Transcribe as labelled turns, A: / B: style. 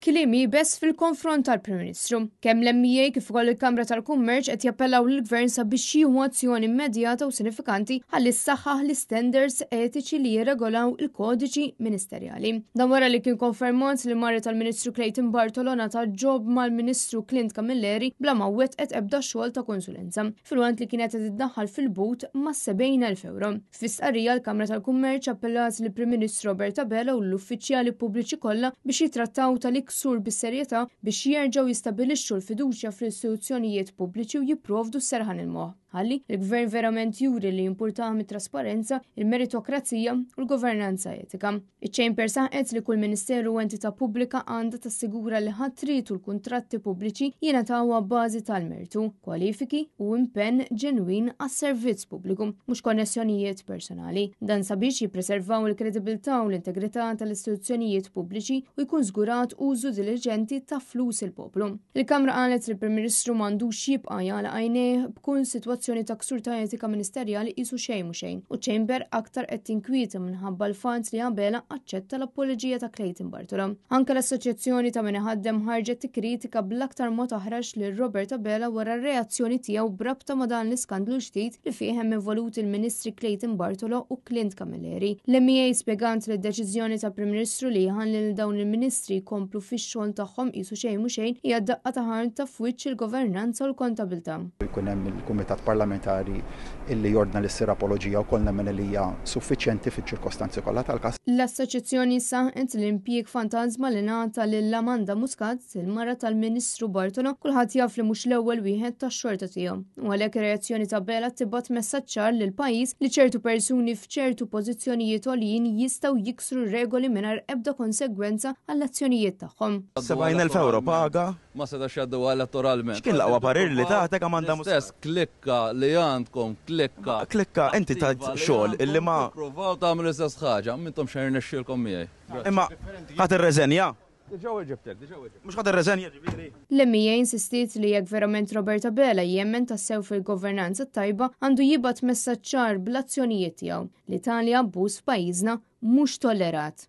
A: kliem iebes fil-konfront tal-Prim Ministru. Kemm l-MEA kif ukoll il-Kamra tal-Kummerċ qed jappellaw lill-Gvern sabiex jieħu azzjoni immedjata u sinifikanti ħalli ssaħħaħ l-istandards etiċi li jirregolaw il-kodiċi ministerjali. Dan wara li kien konfermat li mara tal-Ministru Clayton Bartolo ngħatat job mal-Ministru Clint Camilleri bla ma wettqet ebda xogħol ta' konsulenza, filwaqt li kienet qed iddaħħal fil-but ma' 70,000 euro. Fi stqarrija l-Kamra tal-Kummerċ appellat lill-Prim Ministru Robert Abela u l-uffiċjali pubbliċi kollha biex jitrattaw tali ksur bis-serjetà biex jerġgħu jistabilixxu l-fiduċja fl-istituzzjonijiet pubbliċi u jipprovdu s-serħan il-moħħ. Ħalli il-Gvern verament juri li jimpurtah mit-trasparenza, il-meritokrazija u l-governanza etika. Iċ-Chamber saħqet li kull ministeru u entità pubblika għandha tassigura li ħatriet u l-kuntratti pubbliċi jingħataw bażi tal-mertu, kwalifiki u impenn ġenwin għas-servizz pubbliku, mhux konnessjonijiet personali. Dan sabiex jippreservaw il-kredibilità u l-integrità tal-istituzzjonijiet pubbliċi u jkun żgurat użu diliġenti ta' flus il-poplu. Il-Kamra qalet li l-Prim Ministru m'għandux jibqa' jagħlaq għajnejh b'kull sitwazzjoni ta' ksur ta' etika ministerjali qisu xejn mhu xejn u Chamber aktar qed tinkwieta minħabba l-fatt li Abela aċċetta l-apoloġija ta' Clayton Bartolo. Anke l-Assoċjazzjoni ta' min iħaddem ħarġet tikkritika bl-aktar mod aħrax lil Robert Abela wara r-reazzjoni tiegħu b'rabta ma' dan l-iskandlu ġdid li fih hemm involuti l-Ministri Clayton Bartolo u Clint Camilleri. L-MEA spjegat li d-deċiżjoni tal-Prim Ministru li jħalli lil dawn il-ministri jkomplu fix-xogħol tagħhom qisu xejn mhu xejn hija daqqa ta' ħarta f'wiċċ il-governanza u l-kontabilità.
B: Jkun hemm il-Kumitat Parlamentari illi jordna li ssir apoloġija wkoll nemmen li hija suffiċjenti fiċ-ċirkostanzi kollha tal-każ.
A: L-Assoċjazzjoni saħqet li l-impjieg fantażma li ngħata lil Amanda Muscat, il-mara tal-Ministru Bartolo, kulħadd jaf li mhux l-ewwel wieħed tax-xorta tiegħu. U għalhekk ir-reazzjoni ta' Abela tibgħat messaġġ ċar lill-pajjiż li ċertu persuni f'ċertu pożizzjonijiet għoljin jistgħu jiksru r-regoli mingħajr ebda konsegwenza għall-azzjonijiet tagħhom.
C: 70,000 ewro paga
D: Ma setax jgħadduha elettoralment.
C: X'kien l-aqwa parir li tatek Amanda Muscat?
D: L-istess klikka li għandkom, klikka.
C: Klikka, inti tajt xogħol illi ma.
D: Tippruvaw tagħmlu l-istess ħaġa, m'intom xejn irnexxielkom miegħi.
C: Imma ħa tirreżenja?
D: Diġà weġibtek, diġà weġibtek.
C: Mhux ħa tirreżenja ġifieri?
A: L-MEA insistiet li jekk verament Robert Abela jemmen tassew fil-governanza t-tajba, għandu jibgħat messaġġ ċar bl-azzjonijiet tiegħu li tali abbuż f'pajjiżna mhux tollerat.